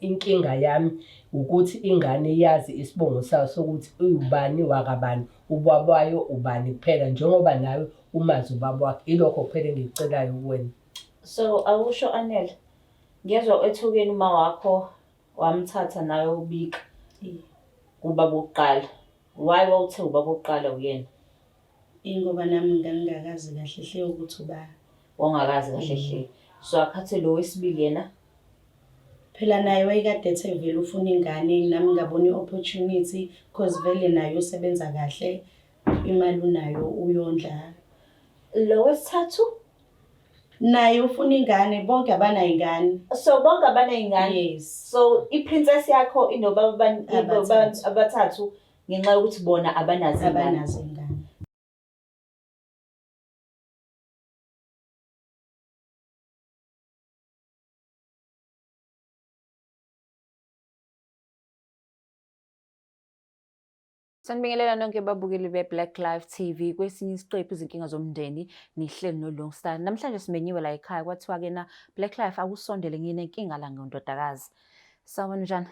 Inkinga yami ukuthi ingane yazi isibongo sayo sokuthi iwubani wakabani, ubaba wayo ubani kuphela njengoba nawe umazi ubaba wakhe. Ilokho kuphela engikucelayo kuwena. So awusho Anele, ngiyezwa ethukeni uma wakho wamthatha nawe ubika kubaba wokuqala. Why wawuthe ubaba wokuqala uyena? Ingoba nami ngangingakazi kahle hle ukuthi uba. Wawungakazi kahle hle. So akhathe lo wesibili yena? Phela naye wayekade ethe vele ufuna ingane nami ngabona i-opportunity cause vele naye usebenza kahle imali unayo uyondla. Lo wesithathu? Naye ufuna ingane bonke abanayo ingane. So bonke abaney'ngane? Yes. So i-princess yakho inobaba Abathathu. abathathu ngenxa yokuthi bona abanazo iy'ngane. Abanazo ingane. Sanibingelela nonke babukeli be-Black Life TV kwesinye isiqephu izinkinga zomndeni nihleli no-Lungstar. Namhlanje simenyiwe la ekhaya kwathiwa ke na Black Life akusondele nginenkinga la ngondodakazi. Sawubona njani?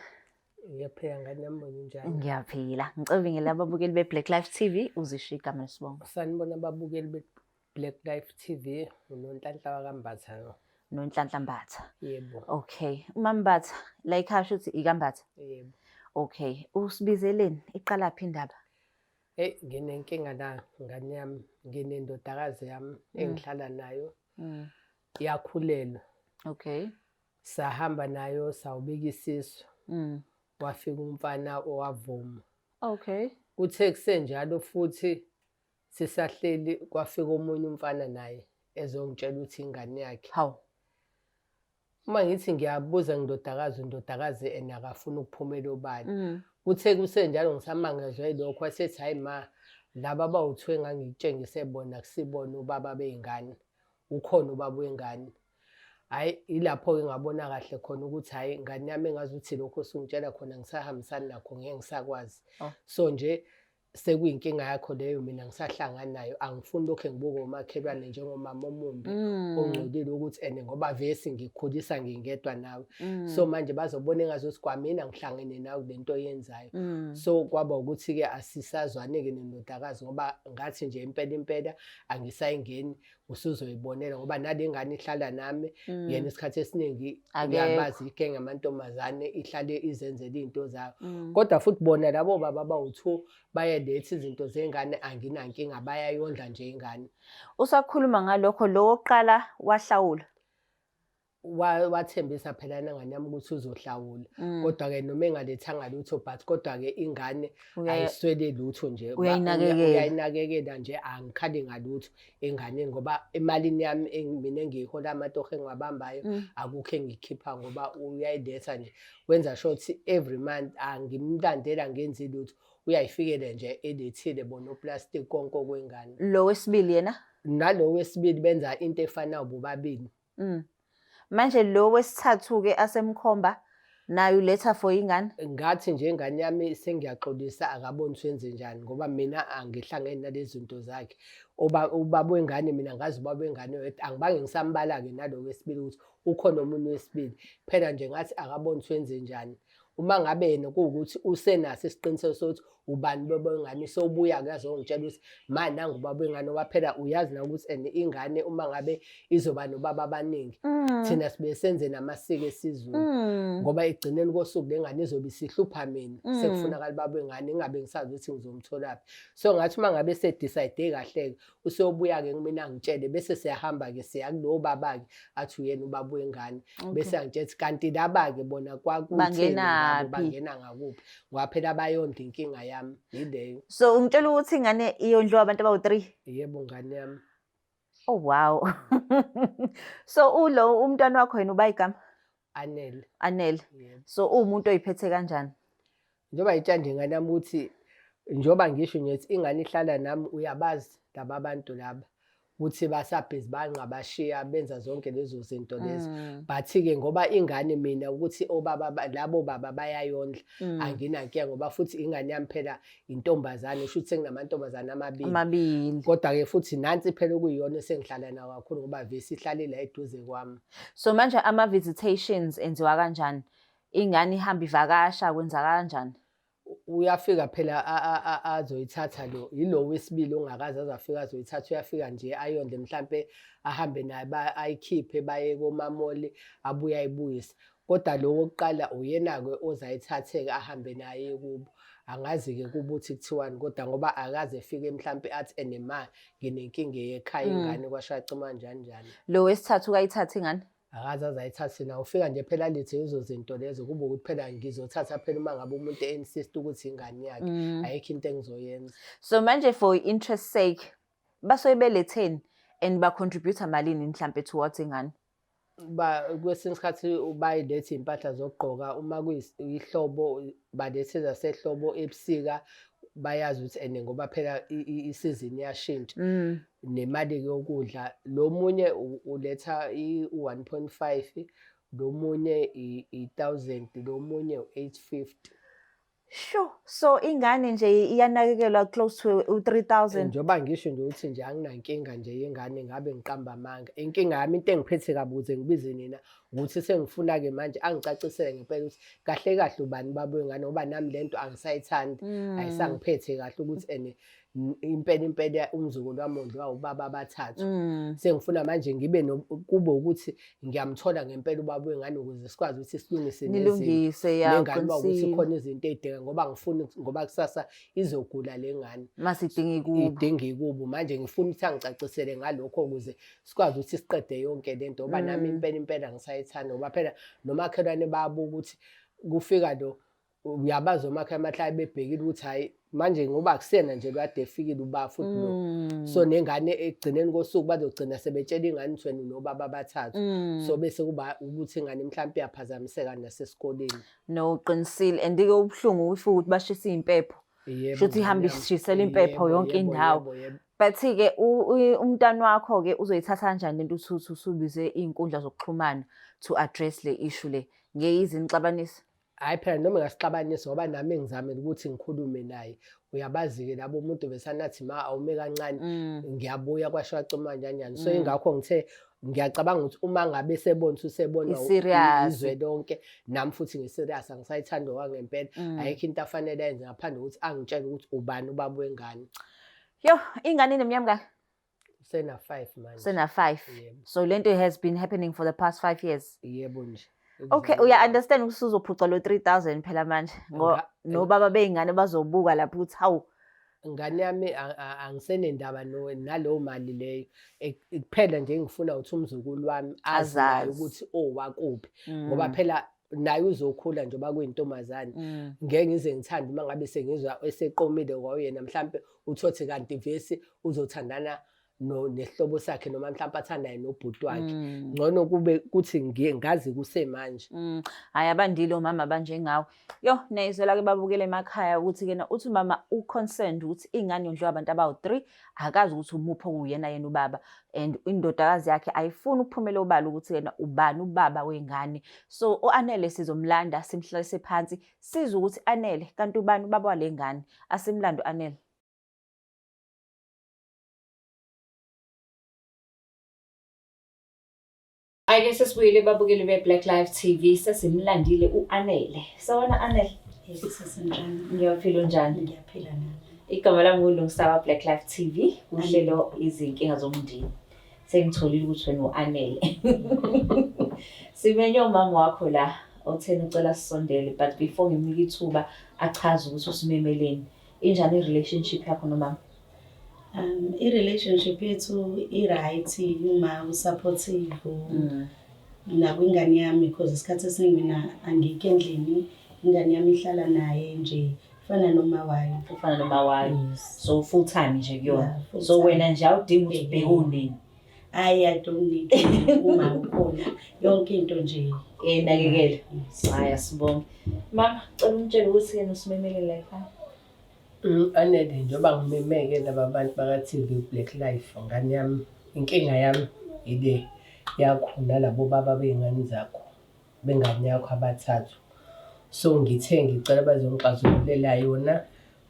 Ngiyaphila ngane yami wena unjani? Ngiyaphila. Ngicela ubingelele ababukeli be-Black Life TV uzisho igama nesibongo. Sanibona ababukeli be-Black Life TV, uNonhlanhla wakaMbatha lo. Nonhlanhla Mbatha. Yebo. Okay. UMaMbatha la ekhaya shuthi ikaMbatha. Yebo. Okay. Usibizeleni? Iqalaphi indaba? Hey, nginenkinga la ngane yami, nginendodakazi yami engihlala nayo. Yakhulelwa. Okay. Sahamba nayo sawubika isisu. Wafika umfana owavuma. Okay. Kuthe kusenjalo futhi sisahleli kwafika omunye umfana naye ezongitshela ukuthi ingane yakhe. Hawu. Uma ngithi ngiyabuza ngindodakazi undodakazi ena akafuni ukuphumela obala. Kuthe kusenjalo ngisamangazwe yilokho wasethi hayi ma laba abawu-two engangikutshengise bona kusibona ubaba bey'ngane ukhona ubaba wengane. Hhayi ilapho-ke ngabona kahle khona ukuthi hhayi ngane yami engazuthi lokhu osungitshela khona ngisahambisani nakho ngeke ngisakwazi. Oh. So nje sekuyinkinga yakho leyo mina ngisahlangani nayo angifuni lokhu ngibuka omakhelwane njengomama omumbi ongcolile ukuthi and ngoba vesi ngikukhulisa ngingedwa nawe. So manje bazobona engazuthi kwamina ngihlangene nawe kule nto oyenzayo. So kwaba ukuthi-ke asisazwane-ke nendodakazi ngoba ngathi nje impela impela angisayingeni usuzoyibonela ngoba nale ngane ihlala nami yena isikhathi esiningi uyabazi igenge amantombazane ihlale izenzela izinto zayo. Kodwa futhi bona labo baba abawu-two bayaletha izinto zengane anginankinga bayayondla nje ingane. Usakhuluma ngalokho lo wokuqala wahlawula? Wathembisa phela nengane yami ukuthi uzohlawula. Kodwa-ke noma engalethanga lutho but kodwa-ke ingane ayiswele lutho nje. Uyayinakekela. Uyayinakekela nje angikhali ngalutho enganeni ngoba emalini yami mina engiyihola amatoho engiwabambayo akukho engikhipha ngoba uyayiletha nje. Wenza sure ukuthi every month angimlandeli angenzi lutho uyayifikela nje elethile bona oplastic konke okwengane. Lo wesibili yena? Nalo wesibili benza into efanayo bobabili. Manje lo wesithathu-ke asemkhomba naye uletha for ingane? Ngathi nje ingane yami sengiyaxolisa akaboni ukuthi wenzenjani ngoba mina angihlangene nalezi zinto zakhe. Ubaba wengane mina ngazi ubaba wengane oyedwa angibange ngisambala-ke nalo wesibili ukuthi ukhona omunye wesibili. Phela nje ngathi akaboni ukuthi wenzenjani. Uma ngabe yena kuwukuthi usenaso isiqiniseko sokuthi ubani ubaba wengane sewubuya-ke azongitshela ukuthi ma nangu ubaba wengane ngoba phela uyazi na ukuthi and ingane uma ngabe izoba nobaba abaningi thina sibuye senze namasiko esiZulu ngoba ekugcineni kosuku le ngane izobe isihlupha mina sekufunakala ubaba wengane ngingabe ngisazi ukuthi ngizomtholaphi. So ngathi uma ngabe ese-decide kahle-ke useyobuya-ke kumina angitshele bese siyahamba-ke siya kulowo baba-ke athi uyena ubaba wengane. Bese angitshela ukuthi kanti laba-ke bona kwakutheni ngabo Bangenaphi? bangena ngakuphi ngoba phela bayondla inkinga yami yileyo. So ungitshela ukuthi ingane iyondliwa abantu abawu-three? Yebo ngane yami. Oh wow. So ulo umntwana wakho yena uba igama? Anele. Anele. Yebo. So uwumuntu oyiphethe kanjani? Njengoba ngitshela nje ingane yami ukuthi njengoba ngisho ngithi ingane ihlala nami uyabazi laba bantu laba ukuthi basabhizi banqabashiya benza zonke lezo zinto lezo. But-ke ngoba ingane mina ukuthi obaba labo baba bayayondla anginankinga ngoba futhi ingane yami phela intombazane shuthi senginamantombazane amabili. Amabili. Kodwa-ke futhi nansi phela okuyiyona esengihlala nayo kakhulu ngoba vese ihlale la eduze kwami. So manje ama-visitations enziwa kanjani? Ingane ihamba ivakasha kwenzakala kanjani? Uyafika phela azoyithatha lo, yilo wesibili ongakaze aze afike azoyithatha, uyafika nje ayondle mhlampe ahambe naye ayikhiphe baye komamoli abuye ayibuyise. Kodwa lo wokuqala uyena-ke oze ayithathe-ke ahambe naye kubo. Angazi-ke kubo ukuthi kuthiwani kodwa ngoba akaze efike mhlampe athi ene ma nginenkinga eyekhaya ingane kwashaya cima njani njani. Lo wesithathu ukayithatha ingane? Akaze aze ayithathe nawe, ufika nje phela alethe lezo zinto lezo kube ukuthi phela ngizothatha phela uma ngabe umuntu e-insist ukuthi ingane yakhe, ayikho into engizoyenza. So manje for interest sake basuke beletheni and ba-contribute malini mhlampe towards ingane? Ba kwesinye isikhathi bayiletha iy'mpahla zokugqoka uma kuyihlobo balethe ezasehlobo, ebusika bayazi ukuthi ene ngoba phela isizini iyashintsha. Nemali-ke yokudla, lo munye uletha u-1.5, lo munye i-1000, lo munye u-850. Sure. So ingane nje iyanakekelwa close to u-3000. Njengoba ngisho nje ukuthi nje anginankinga nje yengane, ngabe ngiqamba amanga. Inkinga yami, into engiphethe kabi ukuze ngibize nina, ukuthi sengifuna-ke manje angicacisele ngempela ukuthi kahle kahle ubani baba wengane, ngoba nami lento angisayithandi, ayisangiphethe kahle ukuthi ene impela impela umzukulu wami ondliwa ubaba abathathu. Sengifuna manje ngibe kube ukuthi ngiyamthola ngempela ubaba wengane ukuze sikwazi ukuthi silungise nezinto. Nilungise ya Nengane uba ukuthi qinisile. khona izinto ey'dinga, ngoba ngifuna ngoba kusasa izogula le ngane. Masidinga ikubo. Idinga ikubo. Manje ngifuna ukuthi angicacisele ngalokho ukuze sikwazi ukuthi siqede yonke lento, ngoba nami impela impela ngisayithanda, ngoba phela nomakhelwane babo ukuthi kufika lo uyabazi omakhelwane bahlale bebhekile ukuthi hhayi manje ngoba akusena nje kade efikile uba futhi lo. So nengane ekugcineni kosuku bazogcina sebetshela ingane ukuthi wena unobaba abathathu. So bese kuba ukuthi ingane mhlawumpe iyaphazamiseka nasesikoleni. No, uqinisile, and-ke ubuhlungu ufike ukuthi bashisa iy'mpepho. Yebo, Shuthi ihamba ngane yami. ishisela impepho Yebo, yonke yebo, indawo. yebo, yebo. But-ke umntwana wakho-ke uzoyithatha kanjani lento uthi uthi usubize iy'nkundla zokuxhumana to address le issue le? Ngeke ize inixabanise? Hhayi phela noma ingasixabanisa, ngoba nami ngizamile ukuthi ngikhulume naye. Uyabazi-ke labo umuntu besanathi ma awume kancane ngiyabuya kwasho wacima njani njani. So ingakho ngithe ngiyacabanga ukuthi uma ngabe sebona ukuthi usebonwa I-serious. izwe lonke, nami futhi ngi-serious angisayithandi okwangempela. Ayikho into afanele ayenze ngaphandle kokuthi angitshele ukuthi ubani ubaba wengane. Yo, ingane ineminyaka mingaki? Sena 5 manje. Sena 5. Yebo. So lento has been happening for the past 5 years. Yebo nje. Okay, uya understand ukuthi uzophuca lo 3000 phela manje. Nobaba beyingane bazobuka lapho ukuthi hawu. Ngane yami angisenendaba nalowo mali leyo. Kuphela nje ngifuna ukuthi umzukulu wami azi naye Azazi. ukuthi owakuphi. Ngoba phela naye uzokhula njengoba kuyintombazane. Ngeke ngize ngithande uma ngabe sengizwa eseqomile kwawuyena, mhlampe uthothe kanti vesi uzothandana nesihlobo sakhe noma mhlampe athandaye nobhuti wakhe. Ngcono kube kuthi ngazi kusemanje. Hhayi abandile omama abanjengawe. Yo, niyayizwela-ke babukele emakhaya ukuthi kena uthi umama u-concerned ukuthi ingane yondliwa abantu abawu-3, akazi ukuthi umuphi okuwuyena yena ubaba. And indodakazi yakhe ayifuni ukuphumela obala ukuthi yena ubani ubaba wengane. So u-Anele sizomlanda simhlalise phansi sizwe ukuthi Anele kanti ubani ubaba wale ngane. Asimlande u-Anele. Ake sesibuyele babukeli be-Black Life TV, sesimlandile u-Anele. Sawubona Anele. Yebo, sesinjani? Ngiyaphila, unjani? Ngiyaphila nami. Igama lami nguLungisa wa Black Life TV, uhlelo izinkinga zomndeni. Sengitholile ukuthi wena u-Anele. Simenye umama wakho la, otheni ucela sisondele, but before ngimnike ithuba achaze ukuthi usimemeleni. Injani i-relationship yakho nomama? I-relationship yethu i-right, uma u-supportive nakwingane yami, because isikhathi esiningi mina angikho endlini, ingane yami ihlala naye nje, fana noma wayo. Ufana noma wayo. Yes. So full time nje kuyona. Yeah, full So time. wena nje awudingi ukuthi ubheke unini. Hayi, I don't need uma ukhona yonke into nje. Enakekele. Yes. Hayi asibonge. Mama, cela umtshele ukuthi yena usimemele la ekhaya. Anele, njengoba ngimemeke laba bantu baka-TV Black Life, ngane yami, inkinga yami ile yakho nalabo baba bey'ngane zakho, bengane yakho abathathu. So ngithe ngicela bazongixazululela yona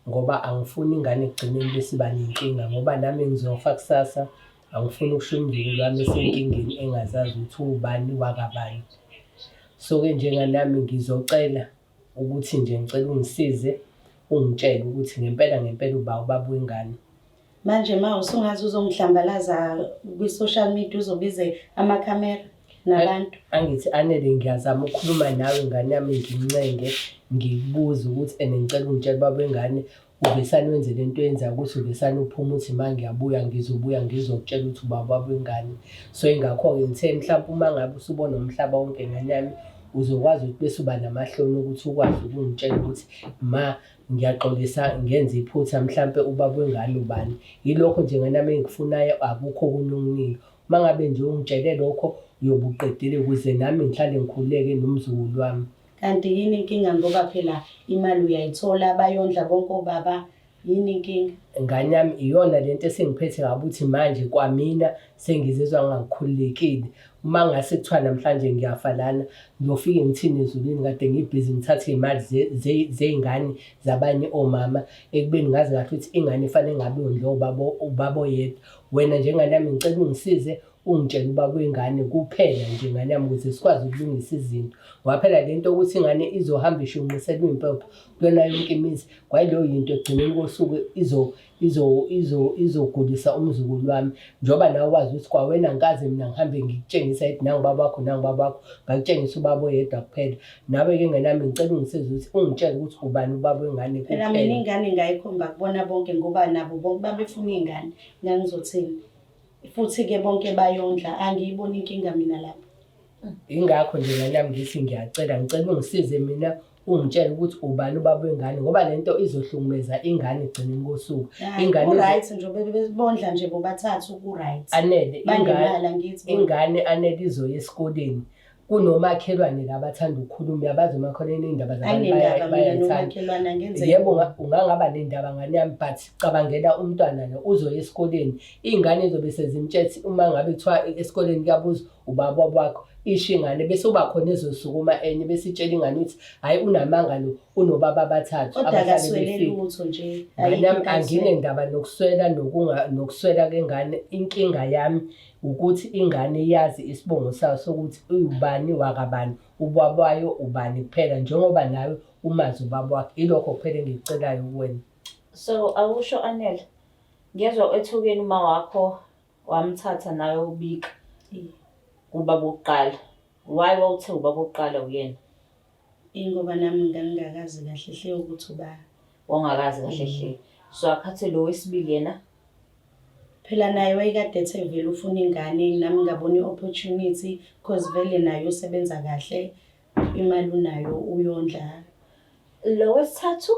ngoba angifuni ingane ekugcineni bese iba nenkinga, ngoba nami ngizofa kusasa, angifuni ukushiya umzukulu wami esenkingeni engazazi ukuthi ubani wakabani. So-ke njenganami ngizocela ukuthi nje ngicela ungisize ungitshele ukuthi ngempela ngempela uba ubaba wengane. Manje ma usungaze uzongihlambalaza kwi-social media uzobize amakhamera nabantu. Angithi Anele ngiyazama ukukhuluma nawe ngane yami ngincenge ngikubuze ukuthi and ngicela ungitshele ubaba wengane uvesane wenze lento oyenzayo ukuthi uvesane uphume uthi ma ngiyabuya ngizobuya ngizokutshela ukuthi ubaba wengane. So ingakho-ke ngithe mhlawumpe uma ngabe usubona umhlaba wonke ngane yami uzokwazi ukuthi bese uba namahloni ukuthi ukwazi ukungitshela ukuthi ma ngiyaxolisa ngenza iphutha mhlampe ubaba wengane ubani. Yilokho nje ngane yami engikufunayo akukho okunye okuningi. Uma ngabe nje ungitshele lokho uyobe uqedile ukuze nami ngihlale ngikhululeke nomzukulu wami. Kanti yini inkinga ngoba phela imali uyayithola bayondla bonke obaba yini inkinga? Ngane yami iyona lento esingiphethe kabi ukuthi manje kwamina sengizizwa ngingakhululekile. Uma ngase kuthiwa namhlanje ngiyafa lana ngiyofike ngithini ezulwini kade ngibhizi ngithathe iy'mali zey'ngane zabanye omama ekubeni ngazi kahle ukuthi ingane ifanele ngabe yondliwa ubaba ubaba oyedwa. Wena njengane yami ngicela ungisize ungitshele ubaba wengane kuphela nje ngane yami ukuze sikwazi ukulungisa izinto. Ngoba phela le nto yokuthi ingane izohamba ishunqiselwa iy'mpepho kuyona yonke imizi, kwayileyo yinto ekugcineni kosuku izogulisa umzukulu wami. Njengoba nawe wazi ukuthi kwawena angikaze mina ngihambe ngikutshengisa ethi nangu ubaba wakho nangu ubaba wakho, ngakutshengisa ubaba oyedwa kuphela. Nawe-ke ngane yami ngicela ungisize ukuthi ungitshele ukuthi ubani ubaba wengane Phela mina kuphela. ingane ngayikhomba kubona bonke ngoba nabo bonke babefuna iy'ngane ngangizothini. Futhi-ke bonke bayondla angiyiboni inkinga mina lapho. Ingakho nje ngane yami ngithi ngiyacela ngicela ungisize mina ungitshele ukuthi ubani ubaba wengane ngoba le nto izohlukumeza ingane ekugcineni kosuku. Hhayi, Ingane izo- ku-right nje bebondla nje bobathathu ku-right. Anele ingane Banemali angithi bona. ingane anele izoya esikoleni kunomakhelwane la abathanda ukukhuluma uyabazi omakhelwane iy'ndaba zabantu Anginendaba mina bayayithanda. nomakhelwane angenze Yebo ungangaba nendaba ngane yami but cabangela umntwana lo uzoya esikoleni iy'ngane izobe sezimtshethi uma ngabe kuthiwa esikoleni kuyabuzwa ubaba wakho isho ingane bese uba khona ezosukuma enye bese itshela ingane ukuthi hhayi unamanga lo unobaba abathathu Kodwa abahlale akaswele befika. lutho nje. Ngane Ayikho yami into ayiswele. anginendaba nokuswela nokuswela kengane inkinga yami ukuthi ingane yazi isibongo sayo sokuthi ubani wakabani ubaba wayo ubani kuphela njengoba nawe umazi ubaba wakhe ilokho kuphela engikucelayo kuwena. So awusho Anele, ngiyezwa ethukeni uma wakho wamthatha nawe ubika kubaba wokuqala. Why wawuthe ubaba wokuqala uyena? Ingoba nami ngangingakazi kahle hle ukuthi uba. Wawungakazi kahle hle. So akhathe lo wesibili yena? Phela naye wayekade ethe vele ufuna ingane nami ngabona i-opportunity cause vele naye usebenza kahle imali unayo uyondla. Lo wesithathu?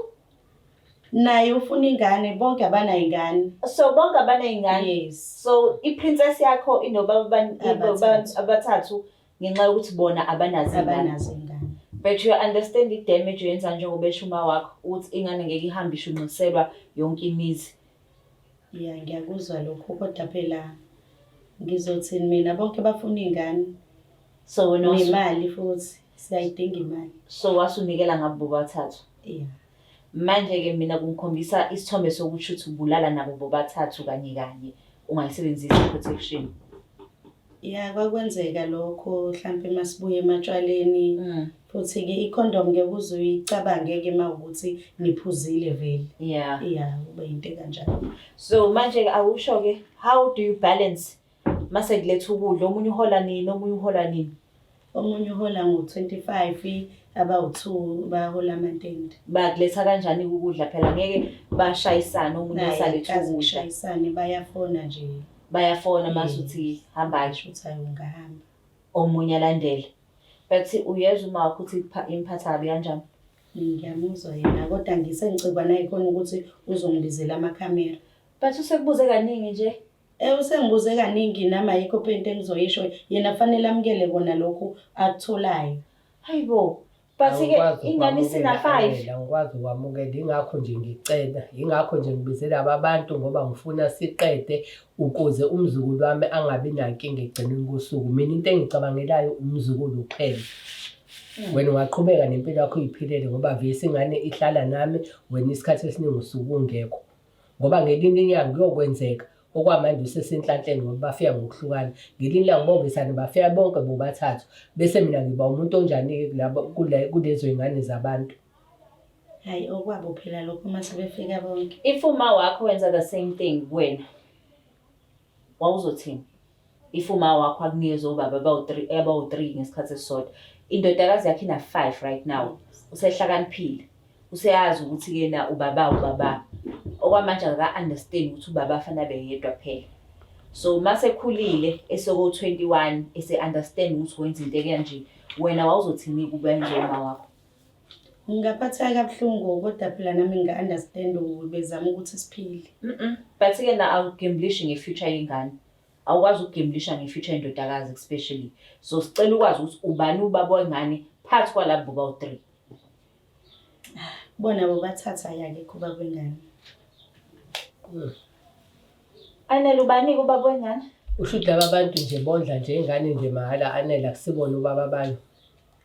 Naye ufuna ingane bonke abanayo ingane. So bonke abaney'ngane? Yes. So i-princess yakho inobaba Abathathu. abathathu ngenxa yokuthi bona abanazo iy'ngane. Abanazo ingane. But you understand i-damage oyenza njengoba esho uma wakho ukuthi ingane ngeke ihambe ishunqiselwa yonke imizi. Ya ngiyakuzwa lokho kodwa phela ngizothini mina bonke bafuna iy'ngane. So wena Nemali futhi siyayidinga imali. So wasunikela ngabo bobathathu. Yeah. Manje-ke mina kungikhombisa isithombe sokuthi uthi ubulala nabo bobathathu kanye kanye ungayisebenzisi i-protection. Ya kwakwenzeka lokho mhlampe masibuye ematshwaleni futhi-ke i-condom ngeke uze uyicabange-ke uma ukuthi niphuzile vele. Yeah. Ya kuba yinto ekanjalo. So manje-ke awusho-ke how do you balance mase kuletha ukudla omunye uhola nini omunye uhola nini? Omunye uhola ngo-25 abawu-2 bahola amantende. Bakuletha kanjani ukudla phela ngeke bashayisane omunye Naye asaletha akaze ukudla. kushayisane bayafona nje. Bayafona mase uthi hamba-ke. Basho ukuthi hayi ungahamba. Omunye alandele. But uyezwa uma wakho ukuthi imphatha kabi kanjani? Ngiyamuzwa yena kodwa ngisengicikwa nayikhona ukuthi uzongibizela amakhamera. But usekubuze kaningi nje. Usengibuze kaningi nami ayikho phela into engizoyisho yena kufanele amukele kona lokhu akutholayo. Hayibo. But ke Angikwazi ingane isina ukwamukela, 5. Anele, angikwazi ukwamukela ingakho nje ngicela ingakho nje ngibizela laba bantu ngoba ngifuna siqede ukuze umzukulu wami angabi nankinga ekugcineni kosuku. Mina into engicabangelayo umzukulu kuphela. Wena ungaqhubeka nempilo yakho uyiphilele ngoba vese ingane ihlala nami wena isikhathi esiningi usuke ungekho. Ngoba ngelinye inyanga kuyokwenzeka Okwamanje usesenhlanhleni ngoba bafika ngokuhlukana. Ngelinye ilanga bonke bafika bonke bobathathu. Bese mina ngiba umuntu onjani-ke kulabo kulezo y'ngane zabantu. Hhayi okwabo phela lokho uma sebefika bonke. If uma wakho wenza the same thing kuwena, wawuzothini? If uma wakho akunikeza obaba abawu-3 abawu-3 ngesikhathi esisodwa. Indodakazi yakhe ina-5 right now. Usehlakaniphile. Useyazi ukuthi yena ubaba ubaba. Okwamanje akaka-understand ukuthi ubaba afanele abe yedwa kuphela. So masekhulile eseko-21 ese-understand ukuthi wenza into ekanje, wena wawuzothini kuba enze uma wakho? Ngingaphatheka kabuhlungu kodwa phela nami nginga-understand bezama ukuthi siphile. But-ke na awugamblishi nge-future yengane. Awukwazi ukugamblisha nge-future yendodakazi especially. So sicela ukwazi ukuthi ubani ubaba wengane phakathi kwalabo bobawu-3. Bona bobathatha akekho ubaba wengane. Anele ubani-ke ubaba wengane? Usho ukuthi laba bantu nje bondla nje ingane nje mahhala Anele akusibona ubaba bayo.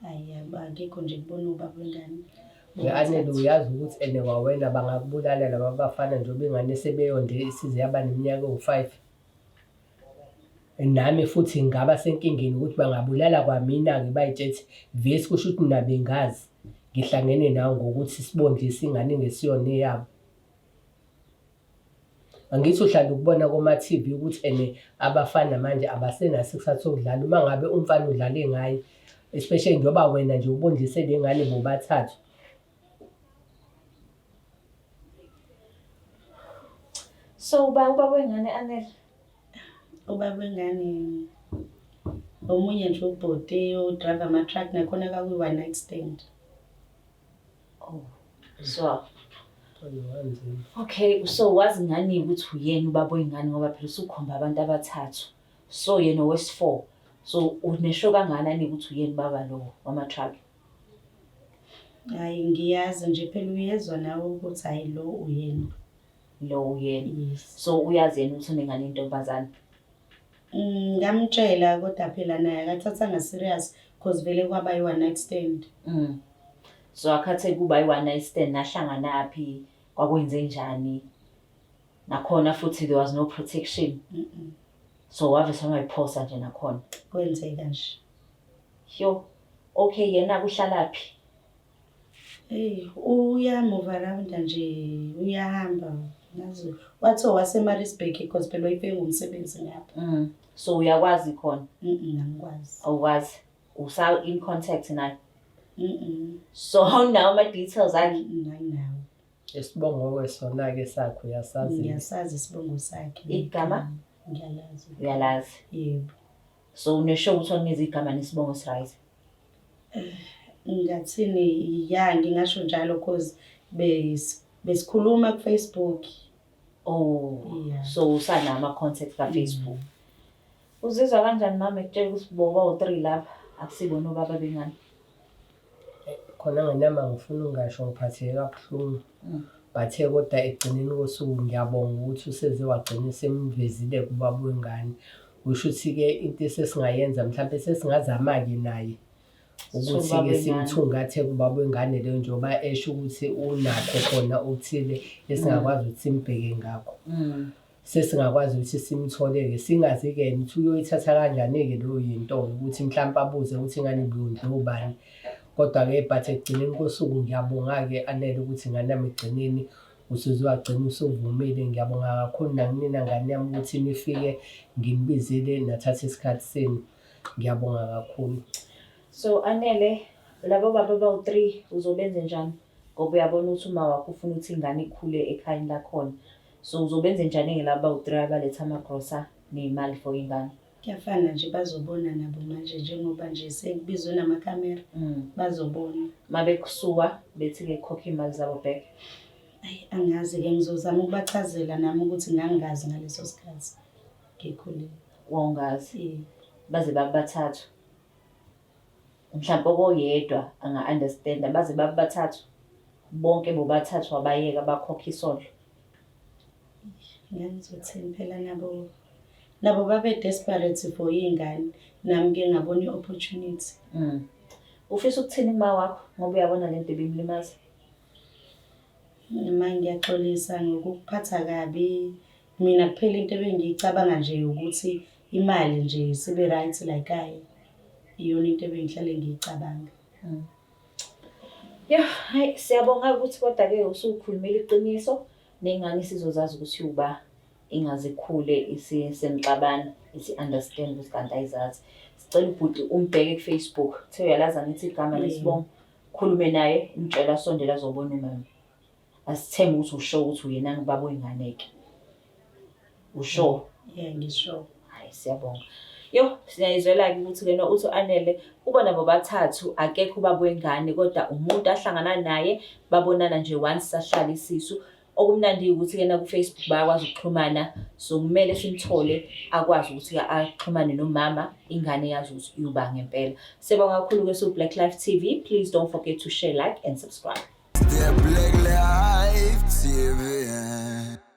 Hhayi akekho nje kubona ubaba wengane. Anele uyazi ukuthi ene kwawena bangakubulala laba bafana njengoba ingane sebeyonde isize yaba neminyaka ewu-5. Nami futhi ngingaba senkingeni ukuthi bangabulala kwamina-ke bayitshethi vesi kusho ukuthi mina bengazi ngihlangene nawe ngokuthi sibondlise ingane engesiyona eyabo. Angithi uhlala ukubona koma-TV ukuthi ene abafana manje abasenaso isikhathi sokudlala. Uma ngabe umfana udlale ngaye, especially njengoba wena nje ubondlise le ngane bobathathu. So uba ubaba wengane Anele? Ubaba wengane omunye nje ubhuti o-drive ama-truck nakhona kwakuyi-one night stand. Oh. So Okay, so wazi ngani ukuthi uyena ubaba wengane ngoba phela usukhomba abantu abathathu. So yena owesi-4. So unesho kangakanani ukuthi uyena ubaba lo wama-truck? Hhayi ngiyazi nje phela uyezwa nawe ukuthi hhayi lo uyena. Lo uyena. Yes. So uyazi yena ukuthi unengane intombazane. Ngamtshela kodwa phela naye akathathanga serious cause vele kwaba yi-one night stand. So akhathe kuba i-one night stand nahlanganaphi, kwakwenze njani? Nakhona futhi there was no protection. So wave sewangayiphosa nje nakhona. Kwenzeka nje. Yo. Okay, yena kuhlalaphi? Hey, uya-move around nje, uyahamba. Ngazi wathi owaseMaritzburg because phela wayefike ngomsebenzi ngapha. So uyakwazi khona? Angikwazi. Awukwazi. Usa in contact naye? Mm. So awunawo ama-details akhe? Anginawo. Isibongo-ke sona-ke sakhe uyasazi. Ngiyasazi isibongo sakhe. Igama? Ngiyalazi. Uyalazi. Yebo. So unesho ukuthi wakunikeza igama nesibongo esi-right? Ngathini ya ngingasho njalo cause besikhuluma ku-Facebook. Oh, Yeah. so usanawo ama-contacts ka-Facebook. Uzizwa kanjani mama ekutshela ukuthi boba u-3 lapha akusibona obaba bengane? Khona nganami angifuni ukungasho ngiphatheke kabuhlungu. Bathe kodwa ekugcineni kosuku ngiyabonga ukuthi useze wagcina esemvezile kubaba wengane. Kusho ukuthi-ke into esesingayenza mhlampe sesingazama-ke naye ukuthi-ke simthungathe kubaba wengane leyo njengoba esho ukuthi unakho khona okuthile esingakwazi ukuthi simbheke ngakho. Sesingakwazi ukuthi simthole-ke singazi-ke yena ukuthi uyoyithatha kanjani-ke leyo yinto-ke ukuthi mhlampe abuze ukuthi ingane ibiyondliwa ubani. Kodwa-ke but ekugcineni kosuku ngiyabonga-ke Anele ukuthi ingane yami ekugcineni usuze wagcina usuvumile. Ngiyabonga kakhulu nakunina ngane yami ukuthi nifike nginibizile nathatha isikhathi senu. Ngiyabonga kakhulu. So Anele, labo baba abawu-3 uzobenze njani? Ngoba uyabona ukuthi uma wakho ufuna ukuthi ingane ikhule ekhayeni lakhona. So uzobenze njani-ke laba abawu-3 abaletha amagrosa ney'mali for ingane? Kuyafana nje bazobona nabo manje njengoba nje sekubizwe namakhamera bazobona. Mabekusuka bethi-ke khokha iy'mali zabo back. Ayi angazi-ke ngizozama ukubachazela nami ukuthi ngangingazi ngaleso sikhathi ngikhulile. Wawungazi? Yebo. Baze babe bathathu. Mhlampe okoyedwa anga-understand-a baze babe bathathu. Bonke bobathathu wabayeka bakhokha isondlo. Ngangizothini phela nabo babe desperate for iy'ngane nami-ke ngabona i-opportunity. Ufisa ukuthini kuma wakho ngoba uyabona lento ibimlimaza? Ma ngiyaxolisa ngokukuphatha kabi. Mina kuphela into ebengiyicabanga nje ukuthi imali nje sibe right la ekhaya. Iyona into ebengihlale ngiyicabanga. Ya, hayi siyabonga ukuthi kodwa-ke usukhulumile iqiniso nengane isizozazi ukuthi uba ingaze ikhule isenixabana isi-understand ukuthi kanti ayizazi. Sicela ubhuti umbheke ku-Facebook, kuthiwa uyalazi angithi igama nesibongo, khulume naye umtshele asondele azobona umama. Asithembe ukuthi usho ukuthi uyena ubaba wengane-ke. Usho? Yeah, ngisho. Hayi siyabonga. Yo, siyayizwela-ke ukuthi ke uthi u-Anele ubona bobathathu akekho ubaba wengane kodwa umuntu ahlangana naye babonana nje once sahlala isisu. Okumnandi ukuthi kena ku-Facebook bayakwazi ukuxhumana so kumele simthole akwazi ukuthi axhumane nomama ingane yazi ukuthi iwuba ngempela. Siyabonga kakhulu-ke siwu-Black Life TV. Please don't forget to share, like and subscribe. The Black Life TV.